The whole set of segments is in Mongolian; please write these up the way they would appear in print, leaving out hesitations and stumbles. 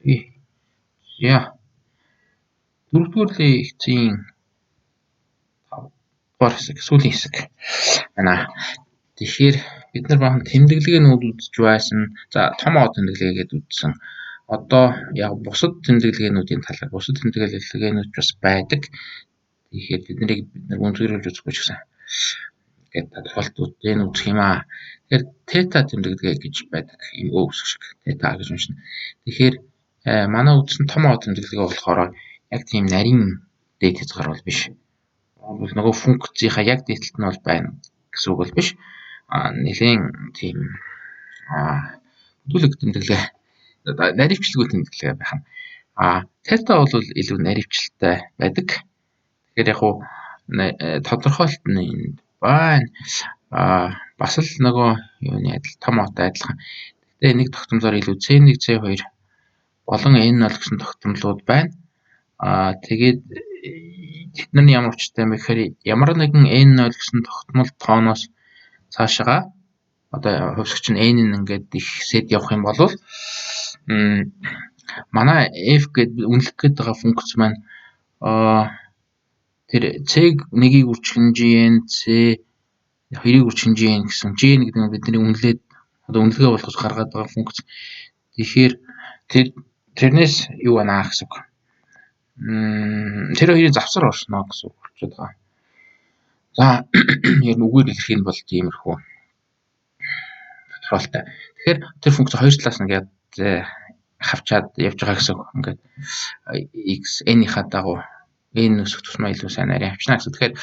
Би яа дөрөвдүгээр лекцийн 5 дугаар хэсэг, сүүлийн хэсэг байна. Тэгэхээр бид нар бахан тэмдэглэгээнүүд үзэж байсан. За, том О тэмдэглэгээ гэдээ үзсэн. Одоо яг бусад тэмдэглэгээнүүдийн талаар, бусад тэмдэглэгээнүүд бас байдаг. Тэгэхээр тэднийг бид нар гүнзгийрүүлж үзэхгүй ч гэсэн ингээд тодорхойлтуудыг үзэх юм аа. Тэгэхээр тета тэмдэглэгээ гэж байдаг. Ийм өө үсэг шиг тета гэж уншина. Тэгэхээр манай үзсэн том О тэмдэглэгээ болохоор яг тийм нарийн дээд хязгаар бол биш. Бол нөгөө функцийнхаа яг дээд талд нь бол байна гэсэн үг бол биш. Нэлээн тийм бүдүүлэг тэмдэглэгээ, наривчлгүй тэмдэглэгээ байх нь. Тета бол илүү наривчлалтай байдаг. Тэгэхээр яг уу тодорхойлолт нь энд байна. Бас л нөгөө юуны адил, том Отой адилхан. Гэхдээ нэг тогтмолоор илүү C1, C2 болон N0 гэсэн тогтмолууд байна. Тэгээд тэд нар ямар учиртай юм бэ гэхээр ямар нэгэн N0 гэсэн тогтмол тооноос цаашаа одоо хувьсагч нь N нь ингээд ихсээд явах юм бол манай f гэдэг үнэлэх гээд байгаа функц маань тэр C1-ийг үржих gn, C2-ыг үржих gn гэсэн gn гэдэг нь бидний үнэлээд одоо үнэлгээ болгож гаргаад байгаа функц. Тэгэхээр тэрнээс юу байна гэсэн үг. Тэр хоёрын завсар оршино гэсэн үг болчиход байгаа. За, ер нь үгээр илэрхийл бол тиймэрхүү тодорхойлолтой. Тэгэхээр тэр функц хоёр талаас нь ингээд хавчаад явж байгаа гэсэн үг. Ингээд x n-ийнхаа дагуу n өсөх тусмаа илүү сайн нарийн авчна гэсэн. Тэгэхээр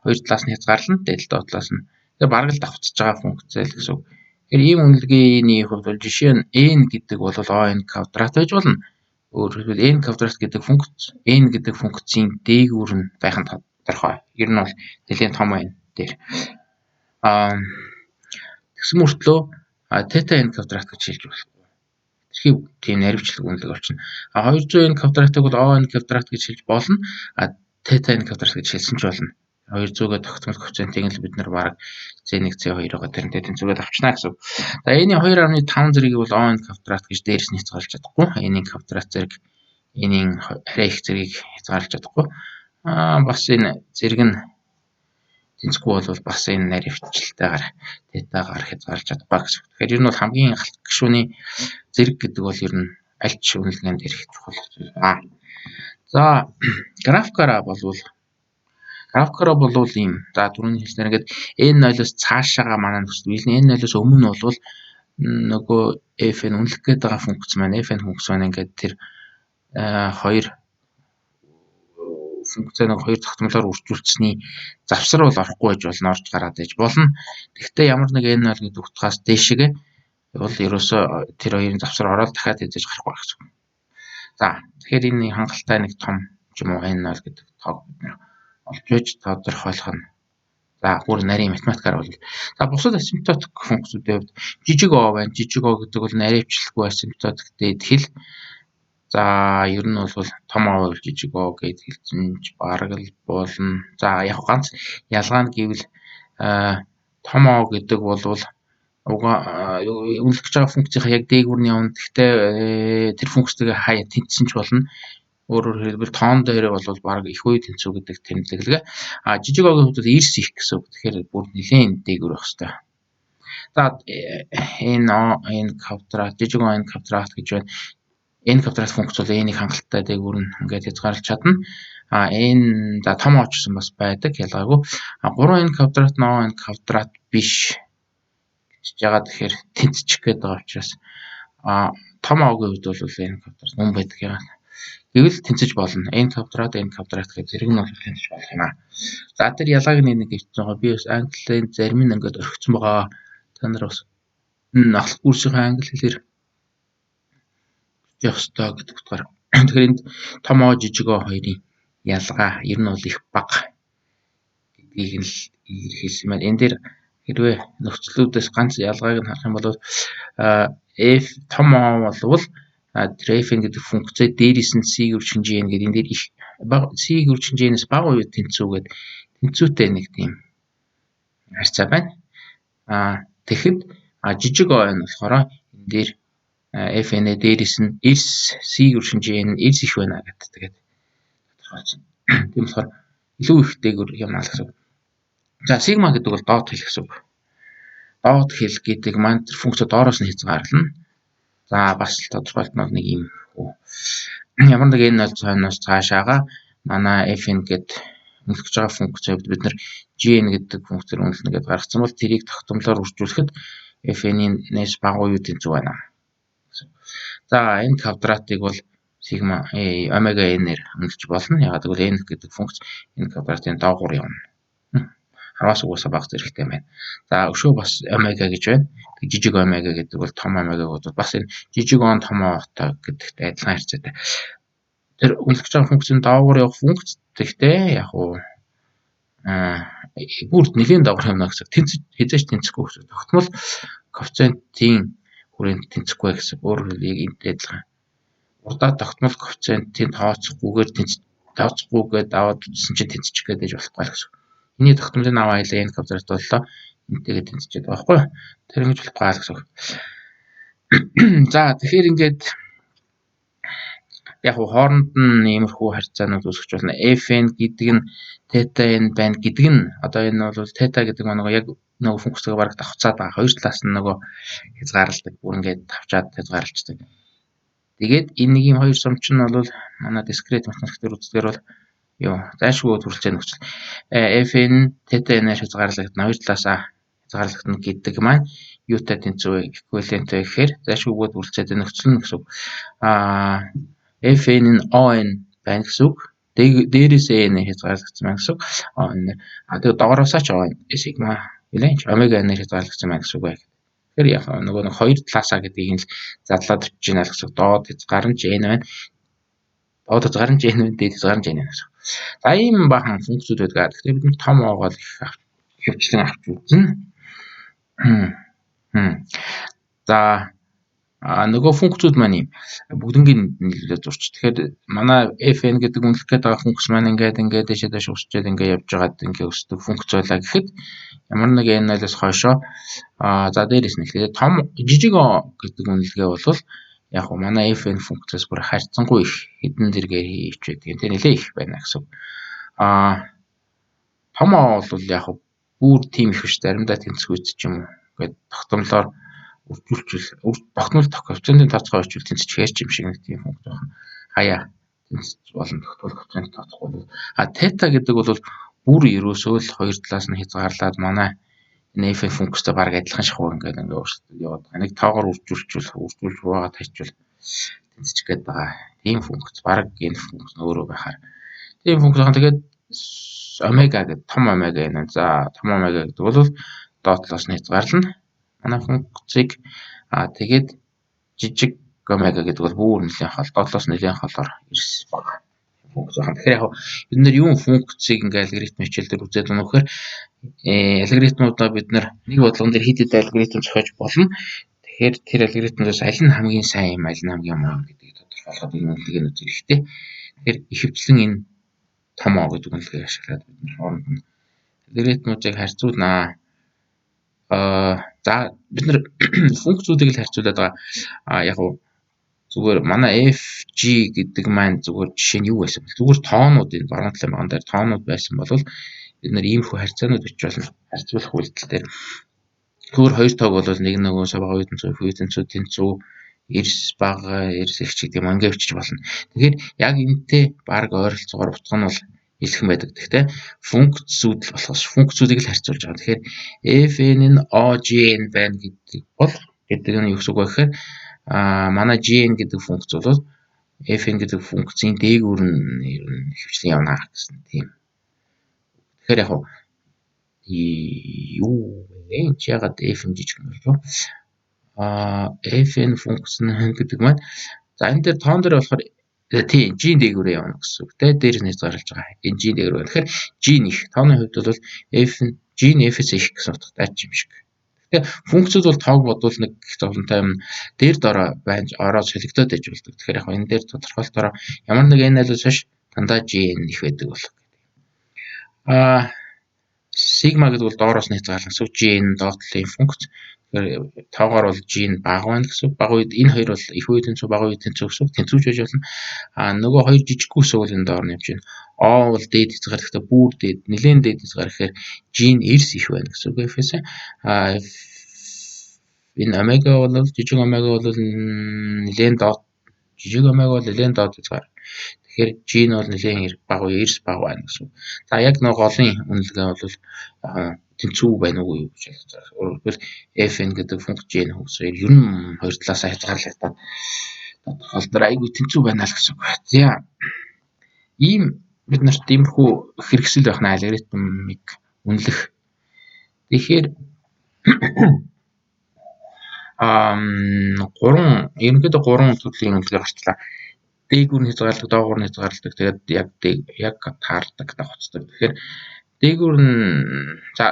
хоёр талаас нь хязгаарлана, дээд доод талаас нь. Тэгэхээр бараг л давхцаж байгаа функц л гэсэн үг. Тэгэхээр ийм үнэлгээний хувьд бол жишээ нь n гэдэг бол o n квадрат байж болно. Өөрөөр хэлбэл, n квадрат гэдэг функц n гэдэг функцийн дээгүүр нь байх нь тодорхой. Ер нь бол нэлээн том n дээр. Тэгсэн мөртлөө тета n квадрат гэж хэлж болохгүй. Тэрхий тийм наривчлаг үнэлэг болчихно. 200 n квадратыг бол o n квадрат гэж хэлж болно. Тета n квадрат гэж хэлсэн ч болно. 200-гээ тогтмол коэффициентийг л бид нар бараг C1, C2-оогоо тэрнтэй тэнцвэрээд авчна гэсэн. За, n-ийн 2.5 зэргийг бол o n квадрат гэж дээрс нь хязгаарлаж чадахгүй. N-ийн квадрат зэрэг n-ийн арай их зэргийг хязгаарлаж чадахгүй. Бас энэ зэрэг нь тэнцэхгүй бол бас энэ наривчлалтайгаар тетагаар хязгаарлаж чадахгүй гэсэн. Тэгэхээр ер нь бол хамгийн галт гишүүний зэрэг гэдэг бол ер нь аль ч үнэлгээнд дээр их чухал зүйл байна. За, графикаараа болвол ийм, за, түрүүний хэлснээр ингээд n0-оос цаашаага манай нөхцөл биелнэ. N0-оос өмнө бол нөгөө fn үнэлэх гээд байгаа функц маань, fn функц маань ингээд тэр хоёр функцээ нэг хоёр тогтмолоор үржүүлсэний завсар бол орохгүй байж болно, орж гараад байж болно. Тэгэхдээ ямар нэг n0 гэдэг утгаас дээшгээ бол ерөөсөө тэр хоёрын завсар ороод дахиад хэзээ ч гарахгүй гэсэн. За, тэгэхээр энэ хангалттай нэг том ч юм уу n0 гэдэг тоог бид нар олж байж тодорхойлох нь. За, бүр нарийн математикаар бол, за, бусад асимптотик функцүүдийн хувьд жижиг о байна. Жижиг о гэдэг бол наривчлалгүй асимптотик дээд хил. За, ер нь бол том О бол жижиг О гэж хэлсэн ч бараг л болно. За, яг ганц ялгаа нь гэвэл том О гэдэг бол үнэлэх гэж байгаа функцийнхаа яг дээгүүр нь явна. Гэхдээ тэр функцтэйгээ хаяа тэнцсэн ч болно. Өөрөөр хэлбэл, тоон дээр бол бараг их үе тэнцүү гэдэг тэмдэглэгээ. Жижиг огийн хувьд бол эрс их гэсэн үг. Тэгэхээр бүр нэлээн дээгүүр байх хэрэгтэй. За, энэ О n квадрат, жижиг О n квадрат гэж байна. N квадрат функц бол n-ийг хангалттай дээгүүр нь ингээд хязгаарлаж чадна. N, за, том О ч гэсэн бас байдаг, ялгаагүй. 3n квадрат нь O n квадрат биш гэж байгаа. Тэгэхээр тэнцчих гээд байгаа учраас том О-гийн хувьд бол n квадрат мөн байдаг юм. Гэвэл тэнцэж болно. N квадрат, n квадрат гэх зэрэг нь бол тэнцэж болох юм аа. За, тэр ялгааг нэг хэвчсэн байгаа. Би бас английн зарим нь ингээд орхисон байгаа. Та нар бас ахлах курсынхаа англи хэлээр явах ёстой гэдэг утгаар. Тэгэхээр энд том О, жижиг О хоёрын ялгаа ер нь бол их бага гэдгийг нь л илэрхийлсэн байна. Энэ дээр хэрвээ нөхцлүүдээс ганц ялгааг нь харах юм бол f том О болвол тэр fn гэдэг функцээ дээрээс нь c үржих gn гэдэг энэ дээр их бага c үржих gn-ээс бага үе тэнцүүгээд тэнцүүтэй нэг тийм харьцаа байна. Тэгэхэд жижиг О нь болохоор энэ дээр Fn дээрээс нь эрс C өршин Gn эрс их байна гэдэг тэгээд тодорхойлсон. Тийм болохоор илүү их дээгүүр явна л гэсэн үг. За, сигма гэдэг бол доод хил гэсэн үг. Доод хил гэдэг маань тэр функц доороос нь хязгаарлана. За, бас тодорхойлт нь бол нэг юм ямар нэг n 0 цойноос цаашаага манай fn гэд үнэлэх гэж байгаа функцийг бид нар gn гэдэг функцээр үнэлнэ гэдээ гаргацсан бол тэрийг тогтмолоор үржүүлэхэд fn-ээс бага буюу тэнцүү байна. За, энэ квадратыг бол сигма омега n-ээр үнэлж болно. Яагаад гэвэл n гэдэг функц n квадратын доогуур явна. Хараас угаасаа бага зэрэгтэй байна. За, өшөө бас омега гэж байна. Тэг жижиг омега гэдэг бол том омега гэдэг бас энэ жижиг он том о-той гэдэгтэй адилхан харьцаатай. Тэр үнэлэх гэж байгаа функцийн доогуур явах функц, тэгтээ яг уу бүр нэлийн доогуур явна гэсэн. Тэнц хэзээ ч тэнцэхгүй гэсэн. Тогтмол коэффициентийн хүрээнд тэнцэхгүй гэсэн. Өөрөөр хэлбэл яг энэтэй адилхан. Урдаа тогтмол коэффициентийн тооцохгүйгээр тэнц тооцохгүйгээд аваад үзсэн чинь тэнцчих гээд байж болохгүй л гэсэн. Энийн тогтмолын аваа хайлаа n квадрат боллоо. Энтэйгээ тэнцчихэд байгаа байхгүй юу? Тэр ингэж болохгүй л гэсэн. За, тэгэхээр ингээд яг хооронд нь иймэрхүү харьцаанууд үүсгэж болно. Fn гэдэг нь theta n байна гэдэг нь одоо энэ бол theta гэдэг маань нөгөө яг нөгөө функцийг бараг давхцаад байгаа. Хоёр талаас нь нөгөө хязгаарладаг. Бүр ингээд тавчаад хязгаарлцдаг. Тэгээд энэ нэг юм хоёр сум чинь бол манай дискрет математик дээр үздэгээр бол юу зайлшгүй төрөлцөө нөхцөл. Fn theta n-аар хязгаарлагдана. Хоёр талаасаа хязгаарлагдана гэдэг маань юутай тэнцүү вэ? Эквивалент вэ гэхээр зайлшгүйгээд үргэлжлээд нөхцөл нь гэсэн үг. Fn нь On байна гэсэн үг. Дээрээс n хязгаарлагдсан байна гэсэн үг. On. А тэгээ доогоосоо ч On сигма билээ омега n-ээр хязгаарлагдсан байна гэсэн үг байна. Тэгэхээр яг нөгөө нэг хоёр талаасаа гэдгийг нь л задлаад очиж байна л гэсэн үг. Доод хязгаар нь n байна. Доод хязгаар нь n байна, дээд хязгаар нь n байна гэсэн үг. За, ийм бахан функцүүд байдаг. Тэгэхээр бид том оогоол их хөвчлэн авч үзнэ. За, нөгөө функцүүд маань юм бүгднгийн нийлүүлээд зурч. Тэгэхээр манай fn гэдэг үнэлэх гээд байгаа функц маань ингээд ингээд дэшээ дэш өсчээд ингээд явж байгаад ингээд өсдөг функц байлаа гэхэд ямар нэг n0-оос хойшоо за дээрээс нь эхлээд том жижиг о гэдэг үнэлгээ бол яг нь манай fn функцээс бүр харьцангуй их хэдэн зэрэгээр хийвч байдаг. Тэгээ нэлээ их байна гэсэн. Том о бол яг бүр тийм их биш, заримдаа тэнцвүүц ч юм уу. Ингээд тогтмолоор үржүүлчихвэл тогтмол коэффициентийн тооцоогоо үржүүл тэнцчихээр ч юм шиг нэг тийм функц байна. Хаяа тэнцэж болно тогтмол коэффициент тооцохгүй бол. Тета гэдэг бол бүр ерөөсөө л хоёр талаас нь хязгаарлаад манай энэ f функцтэй баг адилхан шахуу ингээд ингээд өөрчлөлт яваад байгаа. Нэг тоогоор үржүүлчихвэл үржүүлж хуваагаад хайчвал тэнцчих гээд байгаа. Тийм функц баг энэ функц нь өөрөө байхаар. Тийм функц байгаа. Тэгээд омега гэдэг том омега энэ. За, том омега гэдэг бол доод талаас нь хязгаарлана манай функцийг. Тэгээд жижиг омега гэдэг бол бүр нэлийн хол, доотлоос нэлийн холоор эрс бага функц байна. Тэгэхээр яг бид нар юун функцийг ингээ алгоритм хичээл дээр үзээд байгаа нөхөр алгоритмуудаа бид нар нэг бодлогон дээр хэд хэд алгоритм зохиож болно. Тэгэхээр тэр алгоритмээс аль нь хамгийн сайн юм, аль нь хамгийн муу юм гэдгийг тодорхойлоход энэ үнэлгээг нь үзэх хэрэгтэй. Тэгэхээр ихэвчлэн энэ том о гэдэг үнэлгээг ашиглаад бид нар хооронд нь алгоритмуудыг харьцуулнаа. За, бид нар функцүүдийг л харьцуулаад байгаа. Яг уу зүгээр манай fg гэдэг маань зүгээр жишээ нь юу байсан бэ? Зүгээр тоонуудын баруун талын баган дээр тоонууд байсан бол бид нар иймэрхүү харьцаанууд бичиж болно. Харьцуулах үйлдэл дээр. Зүгээр хоёр тоог бол нэг нөгөөсөө бага тэнцүү, хүү тэнцүү, тэнцүү, эрс бага, эрс их ч гэдэг юм ингээ бичиж болно. Тэгэхээр яг энэтэй баг ойролцоогоор утга нь бол илхэн байдаг. Гэхдээ функцүүд л болохоос функцүүдийг л харьцуулж байгаа. Тэгэхээр fn нь ogn байна гэдэг бол гэдэг нь юу гэсэн үг вэ гэхээр манай gn гэдэг функц бол fn гэдэг функцийн дээгүүр нь ер нь хөвчлэн явна гэсэн тийм. Тэгэхээр яг юу вэ? Энд ягаад fn жижиг юм болов? Fn функц нь гэдэг маань за энэ дээр тоон дээр болохоор тийм g дээгүүрээ явна гэсэн үг те, дээр нь хязгаарлаж байгаа. Энэ g дээгүүр. Тэгэхээр g нь их. Тооны хувьд бол f нь g нь f-с их гэсэн утгатай ч юм шиг. Тэгэхээр функцүүд бол тоог бодвол нэг их зовлонтой юм дээр доороо байж ороод солигдоод байж болдог. Тэгэхээр яг энэ дээр тодорхойлолтоор ямар нэг n алиас хойш дандаа g n их байдаг болох гэдэг. Сигма гэдэг бол доороос нь хязгаарлан гэсэн үг. G n доод талын функц. Тэгэхээр тоогоор бол G нь бага байна гэсэн үг. Бага үед энэ хоёр бол их үе тэнцүү, бага үе тэнцүү гэсэн үг. Тэнцүүж байж болно. А нөгөө хоёр жижиггүй үсэг бол энэ доор нь явж байна. О бол дээд хязгаар, гэхдээ бүр дээд, нэлээд дээд хязгаар гэхээр G нь эрс их байна гэсэн үг F-ээс. А энэ омега бол жижиг омега бол нэлээд доод, жижиг омега бол нэлээд доод хязгаар. Тэгэхээр G нь бол нэлээд бага үе эрс бага байна гэсэн үг. За яг нөгөө голын үнэлгээ бол тэнцүү байна уу гэж ялгаж байгаа. Өөрөөр хэлбэл Fn гэдэг функц G нь функц ер нь хоёр талаасаа хязгаарлагдаад тодорхойлолтоор айгүй тэнцүү байна л гэсэн үг. За ийм бид нарт иймэрхүү хэрэгсэл байх нь алгоритмыг үнэлэх. Тэгэхээр гурван ерөнхийдөө гурван төрлийн үнэлгээ гарчлаа. Дээгүүр нь хязгаарладаг, доогуур нь хязгаарладаг. Тэгээд яг яг таардаг, давхцдаг. Тэгэхээр дээгүүр нь за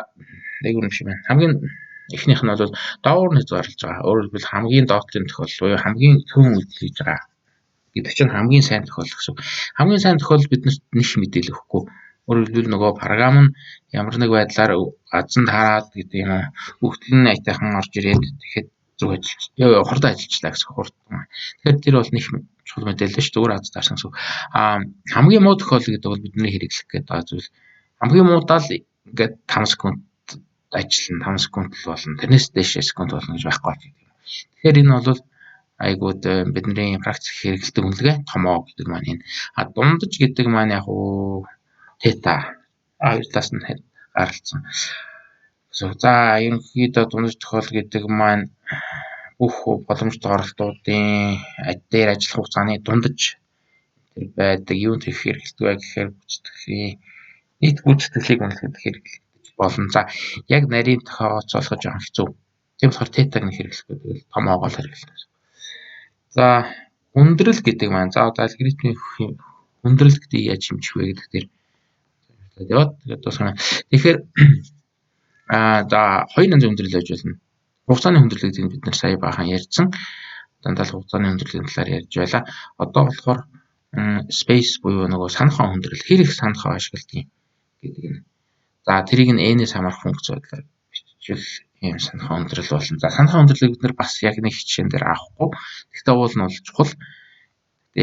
дээгүүр нь биш юм байна. Хамгийн эхнийх нь бол доогуур нь хязгаарлаж байгаа. Өөрөөр хэлбэл хамгийн доотлын тохиолдол буюу хамгийн цөөн үйлдэл хийж байгаа гэдэг чинь хамгийн сайн тохиолдол гэсэн. Хамгийн сайн тохиолдол биднэрт нэг мэдээлэл өгөхгүй. Өөрөөр хэлбэл нөгөө програм нь ямар нэг байдлаар азан таарад гэдэг юм уу, өгтөл нь аятайхан орж ирээд тэгэхэд зүг ажиллаж хурдан ажиллажлаа гэсэн хурдан. Тэгэхээр тэр бол нэг чухал мэдээлэл ш, зүгээр аз таарсан гэсэн. А хамгийн муу тохиолдол гэдэг бол бидний хэрэглэх гэдэг байгаа зүйл. Хамгийн муудаа л ингээд 5 секунд ажиллана, 5 секунд л болно. Тэрнээс дээш секунд болно гэж байхгүй гэдэг юм. Тэгэхээр энэ бол айгууд бидний практик хэрэглэдэг үнэлгээ томоо гэдэг маань энэ. А дундаж гэдэг маань яг уу тета хоёр талаас нь гаралцсан. За ерөнхийдөө дундаж тохиолдол гэдэг маань бүх боломжтой оролтуудын дээр ажиллах хугацааны дундаж тэр байдаг. Юунд их хэрэглэдэг вэ гэхээр гүйцэтгэлийн нийт гүйцэтгэлийг үнэлэхэд хэрэглэгдэж болно. За яг нарийн тооцоолох жоохон хэцүү. Тийм болохоор тетаг нь хэрэглэхгүй, тэгэл том оогоол хэрэглэнэ. За хүндрэл гэдэг маань за одоо алгоритмын хүндрэл гэдгийг яаж хэмжих вэ гэдэг дээр яваад тэгээд дуусгана. Тэгэхээр за хоёр янзын хүндрэл байж болно. Хугацааны хүндрэл гэдгийг бид нар сая баахан ярьсан. Дандаа л хугацааны хүндрэлийн талаар ярьж байлаа. Одоо болохоор space буюу нөгөө санах хүндрэл, хэр их санах ашигладаг гэдэг нь. За тэрийг нь n-ээс хамаарах функц байдлаар бичвэл ийм санах хүндрэл болно. За санах хүндрэлийг бид нар бас яг нэг жишээн дээр авахгүй. Гэхдээ уул нь бол чухал.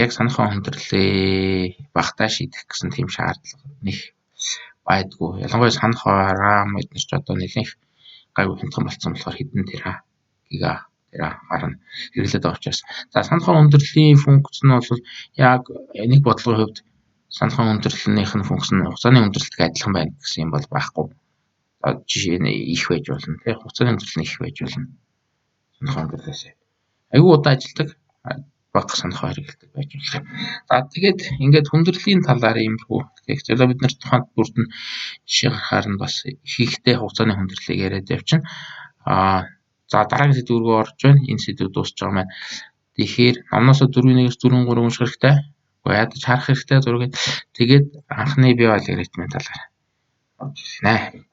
Яг санах хүндрэлээ багтаа шийдэх гэсэн тийм шаардлага нэг байдгүй. Ялангуяа санах RAM эднэр ч одоо нэлээх гайгүй хямдхан болсон болохоор хэдэн тера, гига тера гарна хэрэглээд байгаа учраас. За санах хүндрэлийн функц нь бол яг нэг бодлогын хувьд санах хүндрэлнийх нь функц нь хугацааны хүндрэлтэй адилхан байна гэсэн юм бол байхгүй. За жишээ нь их байж болно тий, хугацааны хүндрэл нь их байж болно. Санах хүндрэлээс айгүй удаан ажилладаг, бага санах хэрэглэдэг байж болох юм. За тэгээд ингээд хүндрэлийн талаар иймэрхүү хичээлээ бид нар тухайн бүрд нь жишээ гаргахаар нь бас ихэнхдээ хугацааны хүндрэлийг яриад явчихна. За дараагийн сэдв рүү орж байна. Энэ сэдв дуусч байгаа маань. Тэгэхээр номноос 4-1-ээс 4-3 унших хэрэгтэй. Гэхдээ ядаж харах хэрэгтэй зургийг. Тэгээд анхны био алгоритмын талаар орж ирнэ.